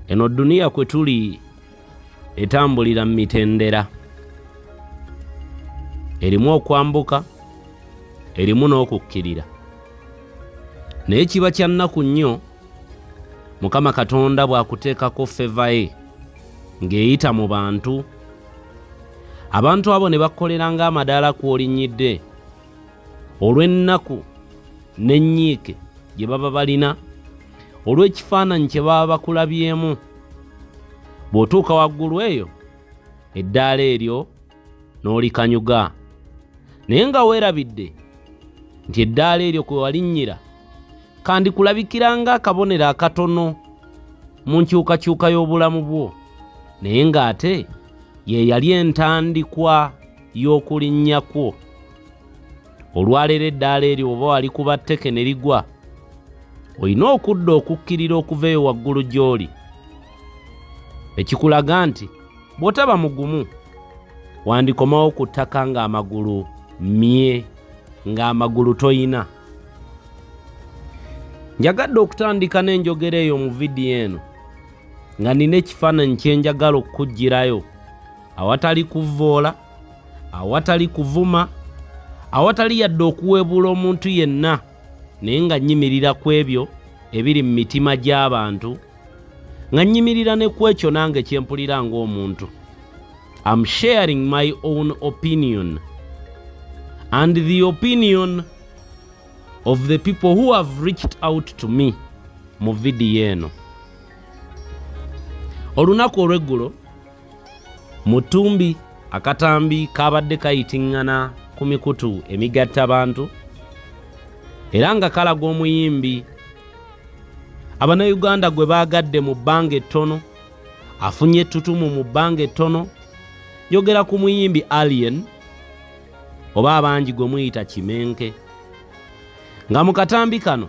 Eno duniya kwe tuli etambulira mu mitendera, erimu okwambuka, erimu n'okukkirira, naye kiba kya nnaku nnyo Mukama Katonda bw'akuteekako favour ye ng'eyita mu bantu, abantu abo ne bakukolera ng'amadaala kw'olinnyidde olw'ennaku n'ennyiike gye baba balina, olw'ekifaananyi kye baba bakulabyemu. Bw'otuuka waggulu eyo, eddaala eryo n'olikanyuga, naye nga weerabidde nti eddaala eryo kwe walinnyira kandi kulabikira ng'akabonero akatono mu nkyukakyuka y'obulamu bwo, naye ng'ate ye yali entandikwa y'okulinnya kwo. Olwaleero eddaala eryo oba walikuba tteke ne ligwa, olina okudda okukkirira okuva eyo waggulu gy'oli, ekikulaga nti bw'otaba mugumu wandikomawo ku ttaka ng'amagulu mye, ng'amagulu toyina. Njagadde okutandika n'enjogera eyo mu vidiyo eno nga nina ekifaananyi kye njagala okukuggyirayo awatali kuvvoola, awatali kuvuma, awatali yadde okuweebuula omuntu yenna, naye nga nnyimirira ku ebyo ebiri mu mitima gy'abantu, nga nnyimirira ne ku ekyo nange kye mpulira ng'omuntu. I'm sharing my own opinion and the opinion of the people who have reached out to me mu vidiyo eno. Olunaku olw'eggulo mu ttumbi akatambi kabadde kayitiŋŋana ku mikutu emigattabantu era nga kalaga omuyimbi Abannayuganda gwe baagadde mu bbanga ettono, afunye ettutumu mu bbanga ettono. Njogera ku muyimbi Alien, oba abangi gwe muyita Kimenke, nga mu katambi kano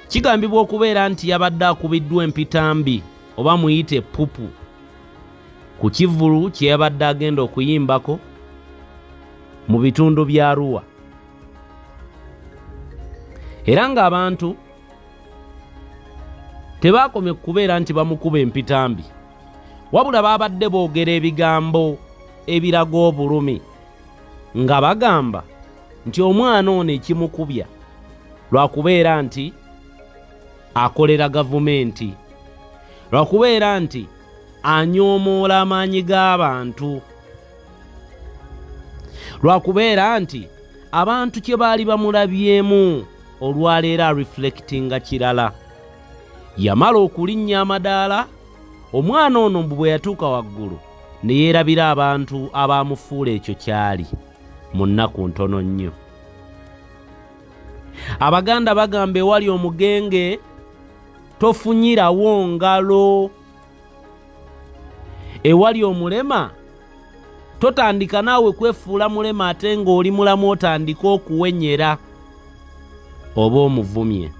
kigambibwa okubeera nti yabadde akubiddwa empitambi oba muyite pupu ku kivvulu kye yabadde agenda okuyimbako mu bitundu bya Arua, era ng'abantu tebaakomye kubeera nti bamukuba empitambi, wabula baabadde boogera ebigambo ebiraga obulumi nga bagamba nti omwana ono ekimukubya lwakubeera nti akolera gavumenti, lwakubeera nti anyoomoola amaanyi g'abantu, lwakubeera nti abantu kye baali bamulabyemu olwaleero areflectinga kirala. Yamala okulinnya amadaala, omwana ono mbu bwe yatuuka waggulu ne yeerabira abantu abaamufuula ekyo kyali mu nnaku ntono nnyo. Abaganda bagamba ewali omugenge tofunyirawo ngalo, ewali omulema totandika naawe kwefuula mulema ate ng'oli mulamu otandika okuwenyera oba omuvumye.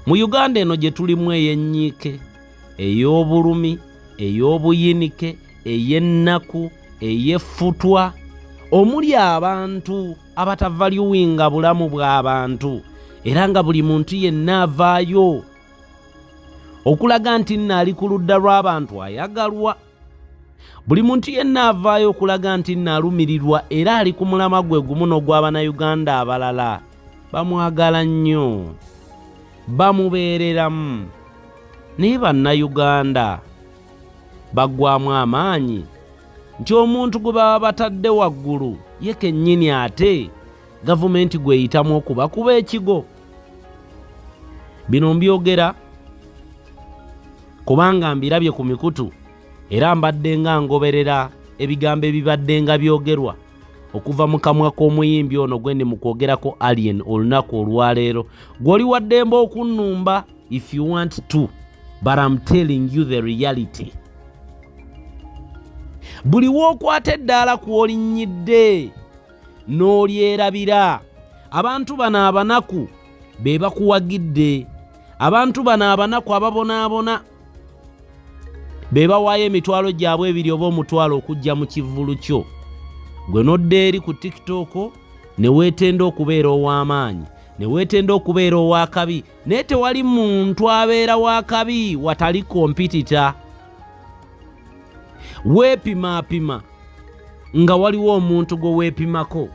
Mu Uganda eno gye tulimu ey'ennyiike, ey'obulumi, ey'obuyinike, ey'ennaku, ey'effutwa, omuli abantu abatavalyuwinga bulamu bw'abantu, era nga buli muntu yenna avaayo okulaga nti nno ali ku ludda lw'abantu ayagalwa, buli muntu yenna avaayo okulaga nti nno alumirirwa era ali ku mulama gwe gumu n'ogw'Abannayuganda abalala bamwagala nnyo, bamubeereramu. Naye Bannayuganda baggwamu amaanyi nti omuntu gwe baba batadde waggulu ye kennyini ate gavumenti gweyitamu okubakuba ekigo. Bino mbyogera kubanga mbirabye ku mikutu era mbadde nga ngoberera ebigambo ebibadde nga byogerwa okuva mu kamwa k'omuyimbi ono gwe ndi mu kwogerako Alien olunaku olwaleero. Gw'oli wa ddembe okunnumba if you want to, but I'm telling you the reality. Buli w'okwata eddaala kw'olinnyidde n'olyerabira, abantu bano abanaku be bakuwagidde, abantu bano abanaku ababonaabona be bawaayo emitwalo gyabwe ebiri oba omutwalo okujja mu kivvulu kyo, gwe n'odda eri ku TikTok ne weetenda okubeera ow'amaanyi. Ne weetenda okubeera ow'akabi, naye tewali muntu abeera w'akabi watali competitor. Weepimaapima nga waliwo omuntu gwe weepimako.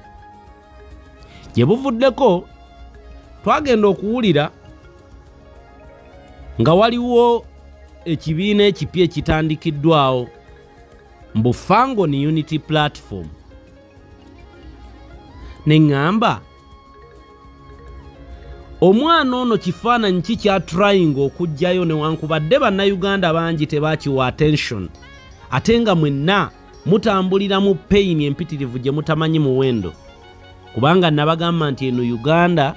Gye buvuddeko twagenda okuwulira nga waliwo ekibiina ekipya ekitandikiddwawo mbu Fangone Unity Platform, ne ŋŋamba, omwana ono kifaananyi ki kyatrying okuggyayo? Newankubadde Bannayuganda bangi tebakiwa attention, ate nga mwenna mutambulira mu pain empitirivu gye mutamanyi muwendo, kubanga nabagamba nti eno Uganda,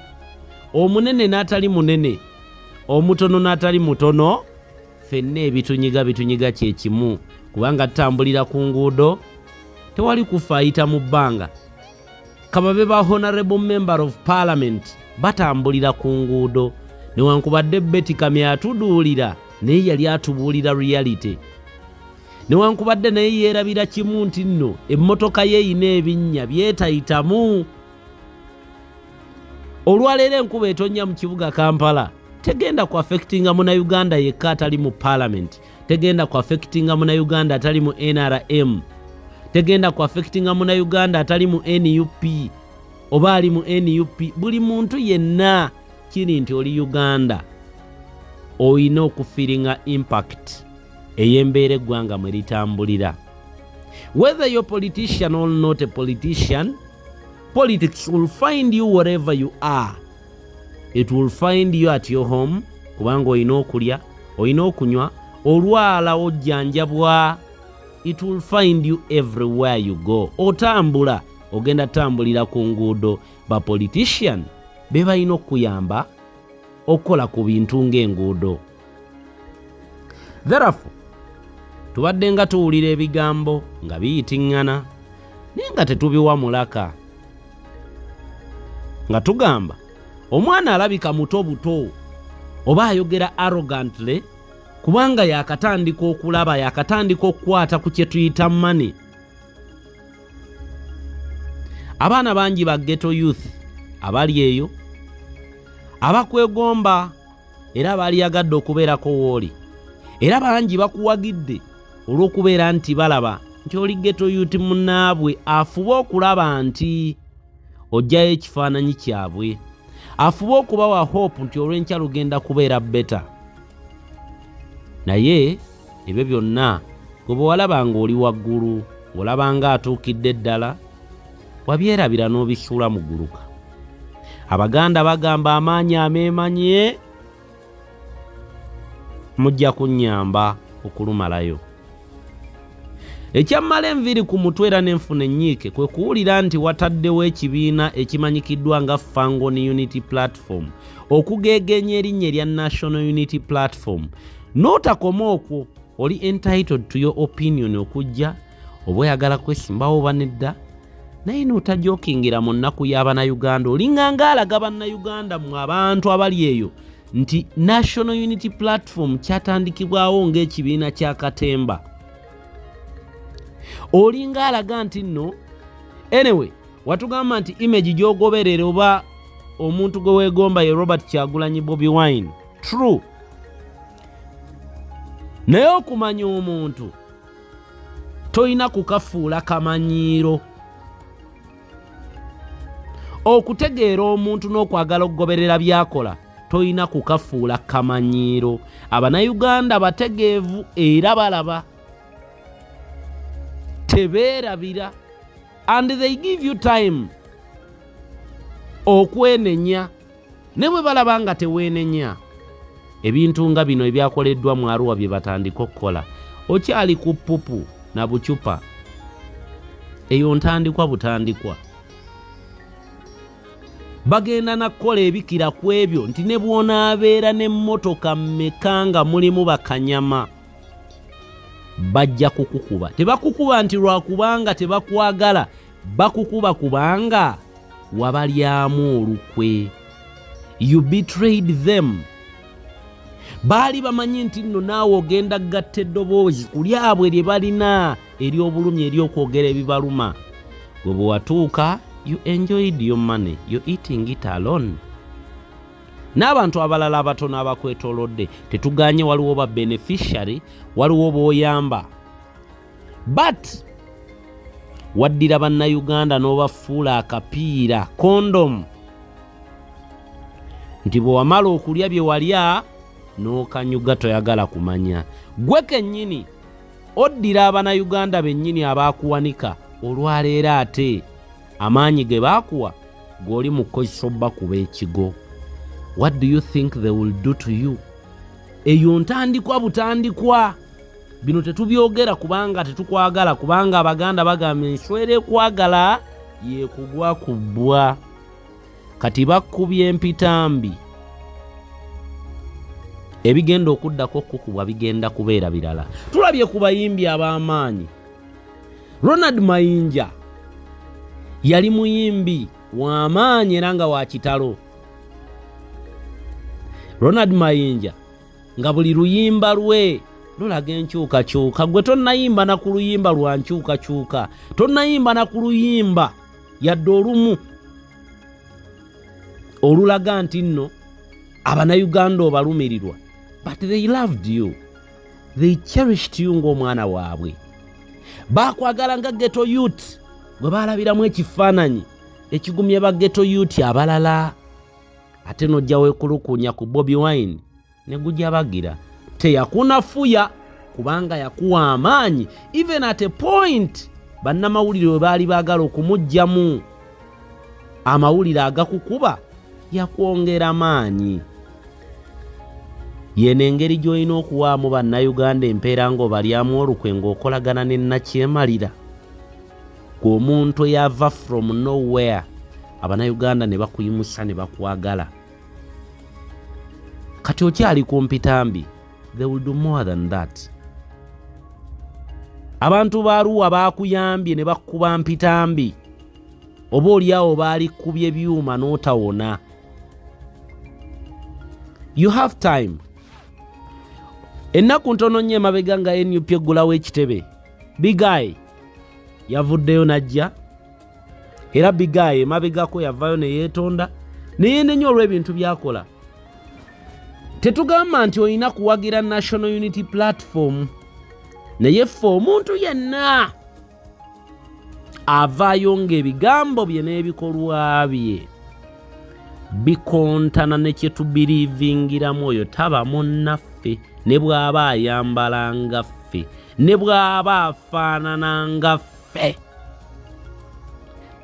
omunene n'atali munene, omutono n'atali mutono, ffenna ebitunyiga bitunyiga kyekimu, kubanga tutambulira ku nguudo, tewali kufa ayita mu bbanga. Kababe ba honorable member of parliament batambulira ku nguudo. Newankubadde Betty Kamya atuduulira, naye yali atubuulira reality. Newankubadde naye yeerabira kimu nti nno emmotoka ye eyina ebinnya byetayitamu. Olwaleero enkuba etonnya mu kibuga Kampala tegenda ku affectinga Munauganda yekka atali mu parliament, tegenda ku affectinga Munauganda atali mu NRM, tegenda ku affectinga Munauganda atali mu NUP oba ali mu NUP. Buli muntu yenna kiri nti oli Uganda, olina okufeelinga impact ey'embeera eggwanga mwe litambulira. Whether you're politician or not a politician, politics will find you wherever you are. It will find you at your home, kubanga olina okulya, olina okunywa, olwala ojjanjabwa. It will find you everywhere you go. Otambula, ogenda tambulira ku nguudo. Bapolitician be balina okuyamba okukola ku bintu ng'enguudo. Therefore, tubadde nga tuwulira ebigambo nga biyitiŋŋana, naye nga tetubiwa mulaka, nga tugamba omwana alabika muto buto oba ayogera arrogantly, kubanga yakatandika okulaba, yakatandika okukwata ku kye tuyita money. Abaana bangi ba ghetto youth abali eyo abakwegomba era baaliyagadde okubeerako wooli, era bangi bakuwagidde olw'okubeera nti balaba nti oli ghetto youth munnaabwe afuba okulaba nti ojjayo ekifaananyi kyabwe, afuba okubawa hope nti olw'enkya lugenda kubeera better. Naye ebyo byonna gwe bwe walaba ng'oli waggulu, ng'olaba ng'atuukidde ddala, wabyerabira n'obisuula mu guluka. Abaganda bagamba amaanyi ameemanye mujja kunnyamba okulumalayo. Ekyammala enviiri ku mutwe era n'enfuna ennyiike kwe kuwulira nti wataddewo ekibiina ekimanyikiddwa nga Fangone Unity Platform, okugeegenya erinnya erya National Unity Platform. N'otakoma okwo, oli entitled to your opinion okujja oba oyagala kwesimbawo oba nedda, naye n'otajokingira mu nnaku y'Abannayuganda. Olinga ng'alaga Bannayuganda mmwe abantu abali eyo nti National Unity Platform kyatandikibwawo ng'ekibiina kya katemba. Olinga alaga nti nno anyway watugamba nti image gy'ogoberera oba omuntu gwe weegomba ye Robert Kyagulanyi Bobi Wine. True, naye okumanya omuntu tolina kukafuula kamanyiiro. Okutegeera omuntu n'okwagala okugoberera byakola tolina kukafuula kamanyiiro. Abannayuganda bategeevu era balaba, tebeerabira, and they give you time okwenenya. Ne bwe balaba nga teweenenya, ebintu nga bino ebyakoleddwa mu Arua bye batandika okukola. Okyali ku pupu na bucupa, eyo ntandikwa butandikwa. Bagenda nakukola ebikira ku ebyo, nti ne bw'onaabeera n'emmotoka mmeka nga mulimu bakanyama, bajja kukukuba. Tebakukuba nti lwakubanga tebakwagala, bakukuba kubanga wabalyamu olukwe. You betrayed them. Baali bamanyi nti nno naawe ogenda gatta eddoboozi ku lyabwe lye balina ery'obulumi, ery'okwogera ebibaluma. Gwe bwe watuuka, you enjoyed your money, you eating it alone. N'abantu abalala abatono abakwetoolodde tetuganye, waliwo ba beneficiary, waliwo b'oyamba, but waddira Bannayuganda n'obafuula akapiira, kondomu, nti bwe wamala okulya bye walya n'okanyuga, toyagala kumanya. Gwe kennyini oddira Abanayuganda bennyini abaakuwanika olwaleero, ate amaanyi ge baakuwa g'oli mu kukozesa obbakuba ekigo. What do you think they will do to you? Eyo ntandikwa butandikwa. Bino tetubyogera kubanga tetukwagala, kubanga Abaganda bagamba enswera ekwagala yekugwa ku bbwa. Kati bakkubye empitambi, ebigenda okuddako okukubwa bigenda kubeera birala. Tulabye ku bayimbi ab'amaanyi. Ronald Mayinja yali muyimbi w'amaanyi era nga wa kitalo. Ronald Mayinja nga buli luyimba lwe lulaga enkyukakyuka. Gwe tonnayimba na ku luyimba lwa nkyukakyuka, tonnayimba na ku luyimba yadde olumu olulaga nti nno Abanayuganda obalumirirwa, but they loved you, they cherished you ng'omwana waabwe. Bakwagala nga ghetto youth gwe baalabiramu ekifaananyi ekigumye ba ghetto youth abalala. Ate n'ojja weekulukunya ku Bobi Wine ne gujabagira. Teyakunafuya kubanga yakuwa amaanyi. Even at a point bannamawulire we baali baagala okumuggyamu amawulire agakukuba, yakwongera maanyi. Yeno engeri gy'olina okuwaamu Bannayuganda empeera ng'obalyamu olukwe, ng'okolagana ne Nakyemalira, gwe omuntu eyava from nowhere, Abannayuganda ne bakuyimusa ne bakwagala. Kati okyali ku mpitambi, they will do more than that. Abantu ba Arua baakuyambye ne bakkuba mpitambi, oba oliawo baali kkubye byuma n'otawona. You have time. Ennaku ntono nnyo emabega nga NUP eggulawo ekitebe, Big Eye yavuddeyo n'ajja. Era Big Eye emabegako yavaayo ne yeetonda ne yeenenya olw'ebintu by'akola. Tetugamba nti olina kuwagira National Unity Platform, naye ffe omuntu yenna avaayo ng'ebigambo bye n'ebikolwa bye bikontana ne kye tubiriivingiramu, oyo taba munnaffe, ne bw'aba ayambala nga ffe, ne bw'aba afaanana nga ffe.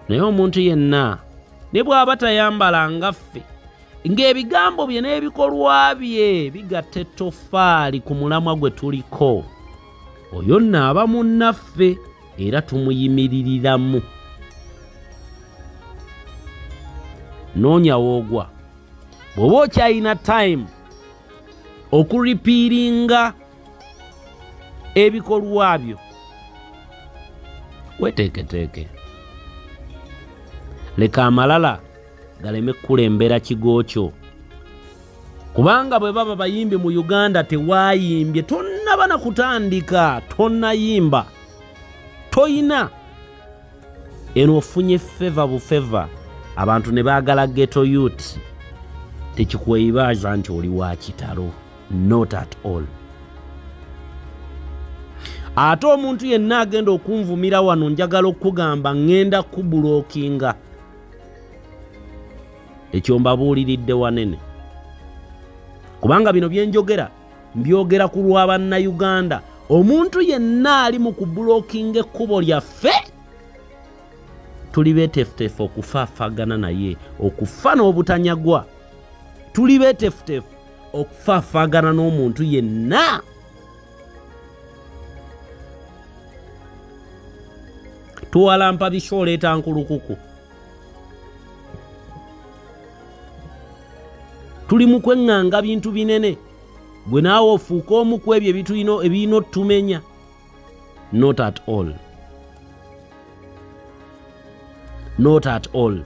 Naye omuntu yenna ne bw'aba tayambala nga ffe, ng'ebigambo bye n'ebikolwa bye bigatta ettofaali ku mulamwa gwe tuliko, oyo nno aba munnaffe era tumuyimiririramu. Noonya woogwa bw'oba okyalina time okuripiiringa ebikolwa byo. Weteeketeeke, leka amalala galeme kukulembera kigo kyo, kubanga bwe baba bayimbi mu Uganda tewaayimbye, tonnaba na kutandika, tonnayimba, toyina eno. Ofunye favour bu favour, abantu ne baagala ghetto youth, tekikweyibaaza nti oli wa kitalo, not at all. Ate omuntu yenna agenda okunvumira wano, njagala okugamba ŋŋenda kubulokinga. Ekyo mbabuuliridde wanene, kubanga bino byenjogera mbyogera ku lwa Bannayuganda. Omuntu yenna ali mu kubulokinga ekkubo lyaffe, tuli beeteefuteefu okufaafaagana naye, okufa n'obutanyagwa. Tuli beeteefuteefu okufaafaagana n'omuntu yenna. Tuwalampa biki oleeta nkulukuku? Tuli mu kweŋŋanga bintu binene, gwe naawe ofuuka omu ku ebyo ebirina otumenya. Not at all, not at all.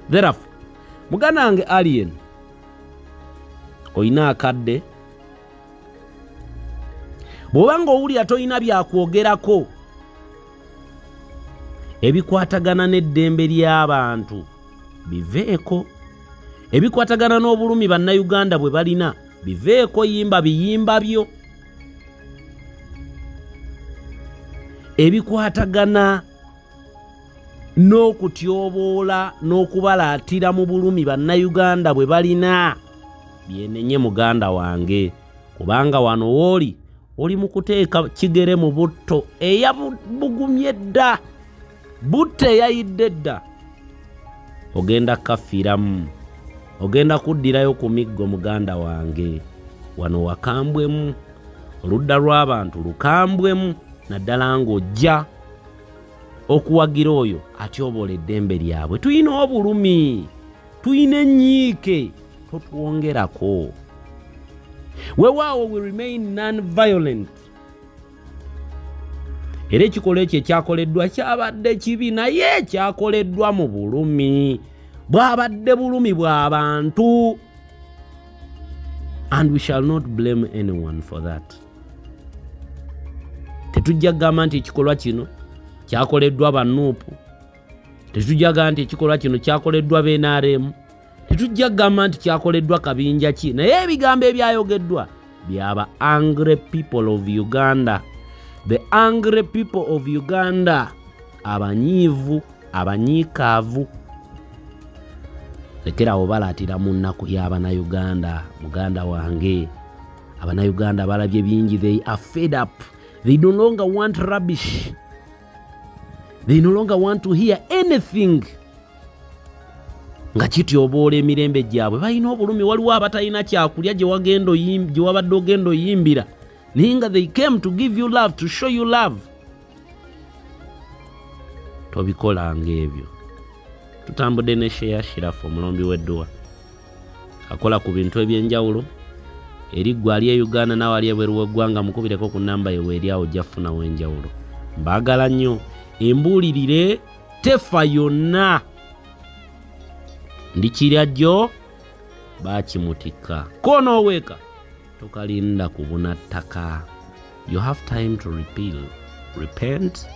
Therefore, muganda wange Alien, olina akadde. Bw'oba ng'owulira tolina byakwogerako ebikwatagana n'eddembe ly'abantu, biveeko. Ebikwatagana n'obulumi bannayuganda bwe balina biveeko, yimba biyimba byo. Ebikwatagana n'okutyoboola n'okubalaatira mu bulumi bannayuganda bwe balina byenenye, muganda wange, kubanga wano wooli oli mu kuteeka kigere mu butto eyabugumye dda, butto eyayidde dda. Ogenda kafiiramu, ogenda kuddirayo ku miggo, muganda wange. Wano wakambwemu, oludda lw'abantu lukambwemu, naddala ng'ojja okuwagira oyo atyoboola eddembe lyabwe. Tulina obulumi, tulina ennyiike, totwongerako. Weewaawo, we remain non-violent, era ekikolwa ekyo ekyakoleddwa kyabadde kibi, naye kyakoleddwa mu bulumi, bwabadde bulumi bw'abantu, and we shall not blame anyone for that. Tetujja kugamba nti ekikolwa kino kyakoleddwa ba NUP, tetujja kugamba nti ekikolwa kino kyakoleddwa ba NRM, tetujja kugamba nti kyakoleddwa kabinja ki, naye ebigambo ebyayogeddwa byaba angry people of Uganda, the angry people of Uganda, abanyiivu, abanyiikaavu. Lekerawo balaatira mu nnaku y'Abannayuganda, muganda wange. Abannayuganda balabye bingi. They are fed up. They no longer want rubbish. They no longer want to hear anything nga kityoboola emirembe gyabwe. Balina obulumi. Waliwo abatalina kyakulya gye wagenda gye wabadde ogenda oyimbira, naye nga they came to give you love, to show you love. Tobikolanga ebyo. Tutambudde ne Sheya Shirafu, omulombi w'edduwa, akola ku bintu ebyenjawulo. Eri ggwe ali e Uganda naawe ali ebweru w'eggwanga, mukubireko ku namba ye weeri awo, ojja kufunawo enjawulo. Mbaagala nnyo. Embuulirire tefa yonna, ndikirya jjo bakimutikka koonooweeka tokalinda kubuna ttaka. You have time to repeal, repent.